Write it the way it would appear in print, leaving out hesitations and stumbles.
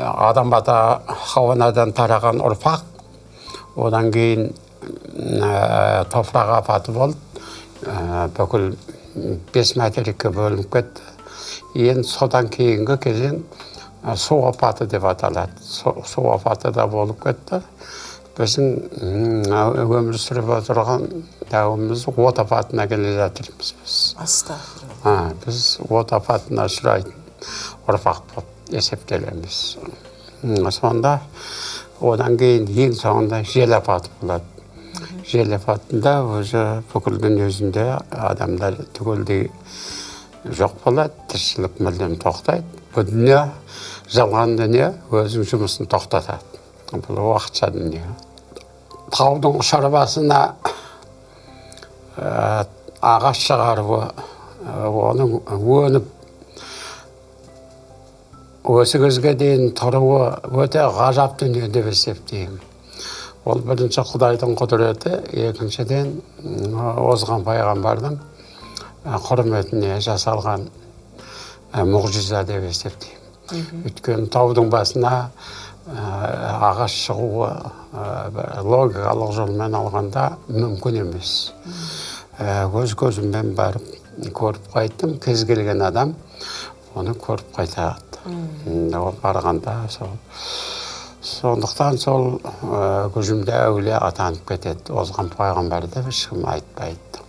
Адам ата Хауа анадан тараған ұрпақ. Одан кейін топырақ апаты болды. Бүкіл бес материкке бөлініп кетті. Енді содан кейінгі кезең су апаты деп аталады. Су апаты да болып кетті. Біздің өмір сүріп отырған дәуіріміз от апатына келе жатырмыз біз. Астағфирулла. Біз от апатына ұшырайтын ұрпақ болып есептелеміз. Сонда одан кейін ең соңында жел апаты болады. Жел апатында уже бүкіл дүние жүзінде адамдар түгелдей жоқ болады, тіршілік мүлдем тоқтайды. Бұл дүние жалған дүние, өзінің жұмысын тоқтатады. Бұл уақытша дүние. Таудың ұшар басына ағаш шығаруы, оның өніп осы кезге дейін тұруы өте ғажап дүние деп есептеймін. Ол бірінші Құдайдың құдіреті, екіншіден озған пайғамбардың құрметіне жасалған мұғжиза деп есептеймін. Өйткені таудың басына ағаш шығуы логикалық жолмен алғанда мүмкін емес. Өз көзіммен барып көріп қайттым. Кез келген адам оны көріп қайтады. Ол барғанда сол. Сондықтан сол көзімде әулие атанып кетеді. Озған пайғамбар деп ешкім айтпайды.